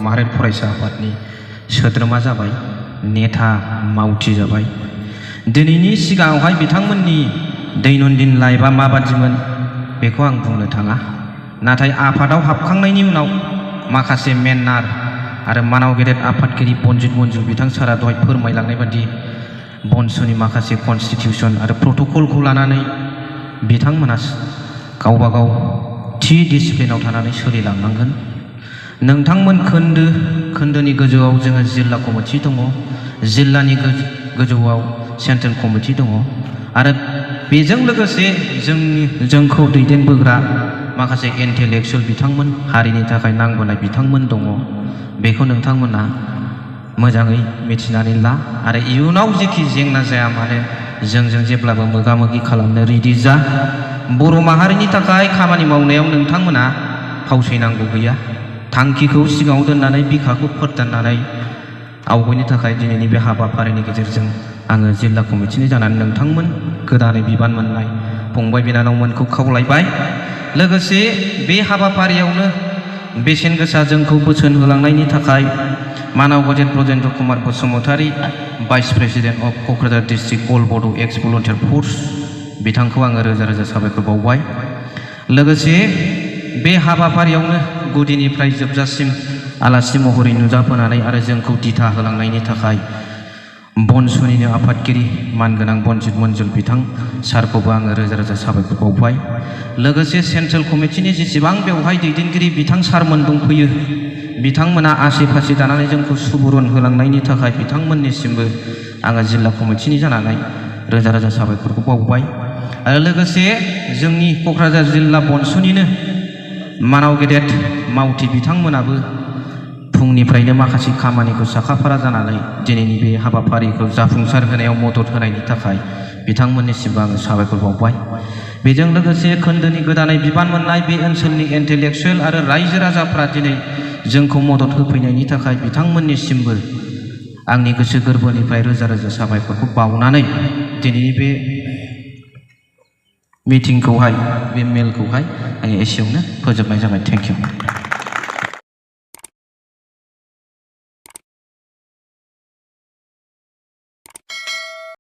माहारियारि फरायसा आफादनि सोद्रोमा जाबाय, नेता मावथि जाबाय। दिनैनि सिगाङावहाय बिथांमोननि दैनन्दिन लाइफआ माबादिमोन बेखौ आं बुंनो थाङा, नाथाय आफादाव हाबखांनायनि उनाव माखासे मेन्नार आरो मानाव गेदेर आफादगिरि बनजित मन्जुल बिथां सारा दहाय फोरमायलांनाय बादि बनसुनि माखासे कनस्टिटिउसन आरो प्रट'कलखौ लानानै बिथांमोना गावबा गाव थि डिसिप्लिनाव थानानै सोलिलांनांगोन। नोंथांमोन खोन्दोनि गोजौआव जोङो जिल्ला कमिटि दङ, जिल्लानि गोजौआव सेन्ट्रेल कमिटि दङ आरो बेजों लोगोसे जोंखौ दैदेनबोग्रा माखासे इन्टेलेक्सुयेल बिथांमोन, हारिनि थाखाय नांबोनाय बिथांमोन दङ। बेखौ नोंथांमोना मोजाङै मिथिनानै ला आरो इयुनाव जेखि जेंना जाया मानो जोंजों जेब्लाबो मोगा मोगि खालामनो रेडि जा। बर' माहारिनि थाखाय खामानि मावनायाव नोंथांमोना फावसयनांगौ गैया। थांखिखौ सिगाङाव दोननानै बिखाखौ फोरदाननानै आवगायनो थाखाय दिनैनि बे हाबाफारिनि गेजेरजों आङो जिल्ला कमिटिनि जानानै नोंथांमोन गोदानै बिबान मोननाय फंबाय बिनानावमोनखौ खावलायबाय। लोगोसे बे हाबाफारियावनो बेसेन गोसा जोंखौ बोसोन होलांनायनि थाखाय मानाव गेदेर Brajendra Kumar Basumatary, vice president of Kokrajhar district all Bodo' ex volunteer फर्स, बिथांखौ आङो रोजा रोजा साबायखर बावबाय। लोगोसे बे हाबाफारियावनो गुदिनिफ्राय जोबजासिम आलासि महरै नुजाफोनानै आरो जोंखौ दिथा होलांनायनि थाखाय बनसुनिनो आफादगिरि मानगोनां बनजित मन्जुल बिथां सारखौबो आङो रोजा रोजा साबायखर बावबाय। लोगोसे सेन्ट्रेल कमिटिनि जेसेबां बेवहाय दैदेनगिरि बिथां सारमोन दंफैयो, बिथांमोना आसि फासि दानानै जोंखौ सुबुरुन होलांनायनि थाखाय बिथांमोननिसिमबो आङो जिल्ला कमिटिनि जानानै रोजा रोजा साबायखरखौ बावबाय। आरो लोगोसे जोंनि क'क्राझार जिल्ला बनसुनिनो मानाव गेदेर मावथि बिथांमोनाबो फुंनिफ्रायनो माखासे खामानिखौ साखाफारा जानानै दिनैनि बे हाबाफारिखौ जाफुंसार होनायाव मदद होनायनि थाखाय बिथांमोननिसिमबो आङो साबायखर बावबाय। बेजों लोगोसे खोन्दोनि गोदानै बिबान मोननाय बे ओनसोलनि इन्टेलेक्सुयेल आरो रायजो राजाफ्रा दिनै जोंखौ मदद होफैनायनि थाखाय बिथांमोननिसिमबो आंनि गोसो गोरबोनिफ्राय रोजा रोजा साबायखरखौ बावनानै दिनैनि बे मिटिंखौहाय, बे मेलखौहाय आङो एसेयावनो फोजोबनाय जाबाय। Thank you.